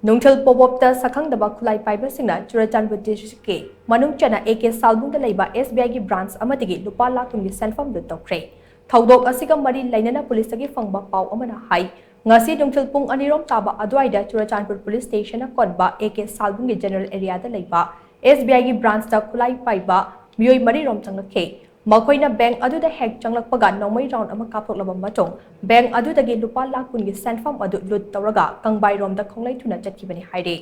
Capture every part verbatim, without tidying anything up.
ꯅꯨꯡꯊꯤꯜ ꯄꯣꯕꯣꯞꯇ ꯁꯛꯈꯪꯗꯕ ꯈꯨꯠꯂꯥꯏ ꯄꯥꯏꯕꯁꯤꯡꯅ ꯆꯨꯔꯆꯥꯟꯄꯨꯔ ꯗꯤꯁꯇ꯭ꯔꯤꯛꯀꯤ ꯃꯅꯨꯡ ꯆꯟꯅ ꯑꯦ ꯀꯦ ꯁꯥꯜꯕꯨꯡꯗ ꯂꯩꯕ ꯑꯦꯁ ꯕꯤ ꯑꯥꯏꯒꯤ ꯕ꯭ꯔꯥꯟꯁ ꯑꯃꯗꯒꯤ ꯂꯨꯄꯥ ꯂꯥꯈ ꯀꯨꯟꯒꯤ ꯁꯦꯟꯐꯝ ꯂꯨꯠ ꯇꯧꯈ꯭ꯔꯦ꯫ ꯊꯧꯗꯣꯛ ꯑꯁꯤꯒ ꯃꯔꯤ ꯂꯩꯅꯅ ꯄꯨꯂꯤꯁꯇꯒꯤ ꯐꯪꯕ ꯄꯥꯎ ꯑꯃꯅ ꯍꯥꯏ, ꯉꯁꯤ ꯅꯨꯡꯊꯤꯜ ꯄꯨꯡ ꯑꯅꯤꯔꯣꯝ ꯇꯥꯕ ꯑꯗꯨꯋꯥꯏꯗ ꯆꯨꯔꯆꯥꯟꯄꯨꯔ ꯄꯨꯂꯤꯁ ꯁ꯭ꯇꯦꯁꯟꯅ ꯀꯣꯟꯕ ꯑꯦ ꯀꯦ ꯁꯥꯜꯕꯨꯡꯒꯤ ꯖꯦꯅꯔꯦꯜ ꯑꯦꯔꯤꯌꯥꯗ ꯂꯩꯕ ꯑꯦꯁ ꯕꯤ ꯑꯥꯏꯒꯤ ꯕ꯭ꯔꯥꯟꯁꯇ ꯈꯨꯠꯂꯥꯏ ꯄꯥꯏꯕ ꯃꯤꯑꯣꯏ ꯃꯔꯤꯔꯣꯝ ꯆꯪꯂꯛꯈꯤ꯫ ꯃꯈꯣꯏꯅ ꯕꯦꯡꯛ ꯑꯗꯨꯗ ꯍꯦꯛ ꯆꯪꯂꯛꯄꯒ ꯅꯣꯡꯃꯩ ꯔꯥꯎꯟ ꯑꯃ ꯀꯥꯞꯊꯣꯛꯂꯕ ꯃꯇꯨꯡ, ꯕꯦꯡꯛ ꯑꯗꯨꯗꯒꯤ ꯂꯨꯄꯥ ꯂꯥꯈ ꯀꯨꯟꯒꯤ ꯁꯦꯟꯐꯝ ꯑꯗꯨ ꯂꯨꯠ ꯇꯧꯔꯒ ꯀꯪꯕꯥꯏꯔꯣꯝꯗ ꯈꯣꯡꯂꯩ ꯊꯨꯅ ꯆꯠꯈꯤꯕꯅꯤ ꯍꯥꯏꯔꯤ꯫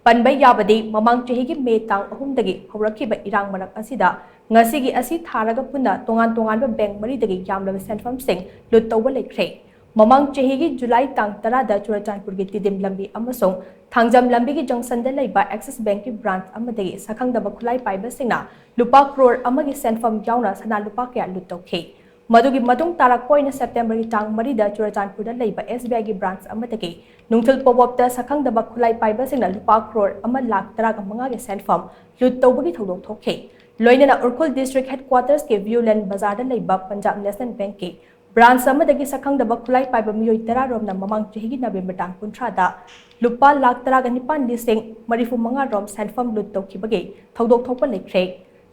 ꯄꯟꯕ ꯌꯥꯕꯗꯤ, ꯃꯃꯥꯡ ꯆꯍꯤꯒꯤ ꯃꯦ ꯇꯥꯡ ꯑꯍꯨꯝꯗꯒꯤ ꯍꯧꯔꯛꯈꯤꯕ ꯏꯔꯥꯡ ꯃꯔꯛ ꯑꯁꯤꯗ ꯉꯁꯤꯒꯤ ꯑꯁꯤ ꯊꯥꯔꯒ ꯄꯨꯟꯅ ꯇꯣꯉꯥꯟ ꯇꯣꯉꯥꯟꯕ ꯕꯦꯡꯛ ꯃꯔꯤꯗꯒꯤ ꯌꯥꯝꯂꯕ ꯁꯦꯟꯐꯝꯁꯤꯡ ꯂꯨꯠ ꯇꯧꯕ ꯂꯩꯈ꯭ꯔꯦ꯫ ꯃꯃꯥꯡ ꯆꯍꯤꯒꯤ ꯖꯨꯂꯥꯏ ꯇꯥꯡ ꯇꯔꯥꯗ ꯆꯨꯔꯆꯥꯟꯄꯨꯔꯒꯤ ꯇꯤꯗꯤꯝ ꯂꯝꯕꯤ ꯑꯃꯁꯨꯡ ꯊꯥꯡꯖꯝ ꯂꯝꯕꯤꯒꯤ ꯖꯪꯁꯟꯗ ꯂꯩꯕ ꯑꯦꯛꯁꯤꯁ ꯕꯦꯡꯛꯀꯤ ꯕ꯭ꯔꯥꯟꯆ ꯑꯃꯗꯒꯤ ꯁꯛꯈꯪꯗꯕ ꯈꯨꯠꯂꯥꯏ ꯄꯥꯏꯕꯁꯤꯡꯅ ꯂꯨꯄꯥ ꯀ꯭ꯔꯣꯔ ꯑꯃꯒꯤ ꯁꯦꯟꯐꯝ ꯌꯥꯎꯅ ꯁꯅꯥ ꯂꯨꯄꯥ ꯀꯌꯥ ꯂꯨꯠ ꯇꯧꯈꯤ꯫ ꯃꯗꯨꯒꯤ ꯃꯇꯨꯡ ꯇꯥꯔꯛꯄ ꯑꯣꯏꯅ ꯁꯦꯞꯇꯦꯝꯕꯔꯒꯤ ꯇꯥꯡ ꯃꯔꯤꯗ ꯆꯨꯔꯆꯥꯟꯄꯨꯔꯗ ꯂꯩꯕ ꯑꯦꯁ ꯕꯤ ꯑꯥꯏꯒꯤ ꯕ꯭ꯔꯥꯟꯆ ꯑꯃꯗꯒꯤ ꯅꯨꯡꯊꯤꯜ ꯄꯣꯕꯣꯞꯇ ꯁꯛꯈꯪꯗꯕ ꯈꯨꯠꯂꯥꯏ ꯄꯥꯏꯕꯁꯤꯡꯅ ꯂꯨꯄꯥ ꯀ꯭ꯔꯣꯔ ꯑꯃ ꯂꯥꯈ ꯇꯔꯥꯒ ꯃꯉꯥꯒꯤ ꯁꯦꯟꯐꯝ ꯂꯨꯠ ꯇꯧꯕꯒꯤ ꯊꯧꯗꯣꯛ ꯊꯣꯛꯈꯤ꯫ ꯂꯣꯏꯅꯅ ꯎꯔꯈꯨꯜ ꯗꯤꯁꯇ꯭ꯔꯤꯛ ꯍꯦꯗꯀ꯭ꯋꯥꯇꯔꯁꯀꯤ ꯚ꯭ꯌꯨꯂꯦꯟ ꯕꯖꯥꯔꯗ ꯂꯩꯕ ꯄꯟꯖꯥꯕ ꯅꯦꯁꯅꯦꯜ ꯕꯦꯡꯛꯀꯤ ꯕ꯭ꯔꯥꯟꯆ ꯑꯃꯗꯒꯤ ꯁꯛꯈꯪꯗꯕ ꯈꯨꯠꯂꯥꯏ ꯄꯥꯏꯕ ꯃꯤꯑꯣꯏ ꯇꯔꯥ ꯔꯣꯝꯅ ꯃꯃꯥꯡ ꯆꯍꯤꯒꯤ ꯅꯕꯦꯝꯕꯔ ꯇꯥꯡ ꯀꯨꯟꯊ꯭ꯔꯥꯗ ꯂꯨꯄꯥ ꯂꯥꯈ ꯇꯔꯥꯒ ꯅꯤꯄꯥꯟ ꯂꯤꯁꯤꯡ ꯃꯔꯤꯐꯨ ꯃꯉꯥ ꯔꯣꯝ ꯁꯦꯟꯐꯝ ꯂꯨꯠ ꯇꯧꯈꯤꯕꯒꯤ ꯊꯧꯗꯣꯛ ꯊꯣꯛꯄ ꯂꯩꯈ꯭ꯔꯦ꯫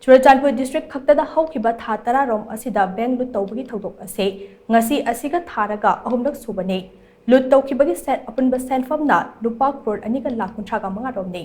ꯆꯨꯔꯆꯥꯟꯄꯨꯔ ꯗꯤꯁꯇ꯭ꯔꯤꯛ ꯈꯛꯇꯗ ꯍꯧꯈꯤꯕ ꯊꯥ ꯇꯔꯥ ꯔꯣꯝ ꯑꯁꯤꯗ ꯕꯦꯡꯛ ꯂꯨꯠ ꯇꯧꯕꯒꯤ ꯊꯧꯗꯣꯛ ꯑꯁꯤ ꯉꯁꯤ ꯑꯁꯤꯒ ꯊꯥꯔꯒ ꯑꯍꯨꯝꯂꯛ ꯁꯨꯕꯅꯤ꯫ ꯂꯨꯠ ꯇꯧꯈꯤꯕꯒꯤ ꯁꯦꯟ, ꯑꯄꯨꯟꯕ ꯁꯦꯟꯐꯝꯅ ꯂꯨꯄꯥ ꯀ꯭ꯔꯣꯔ ꯑꯅꯤꯒ ꯂꯥꯈ ꯀꯨꯟꯊ꯭ꯔꯥꯒ ꯃꯉꯥ ꯔꯣꯝꯅꯤ꯫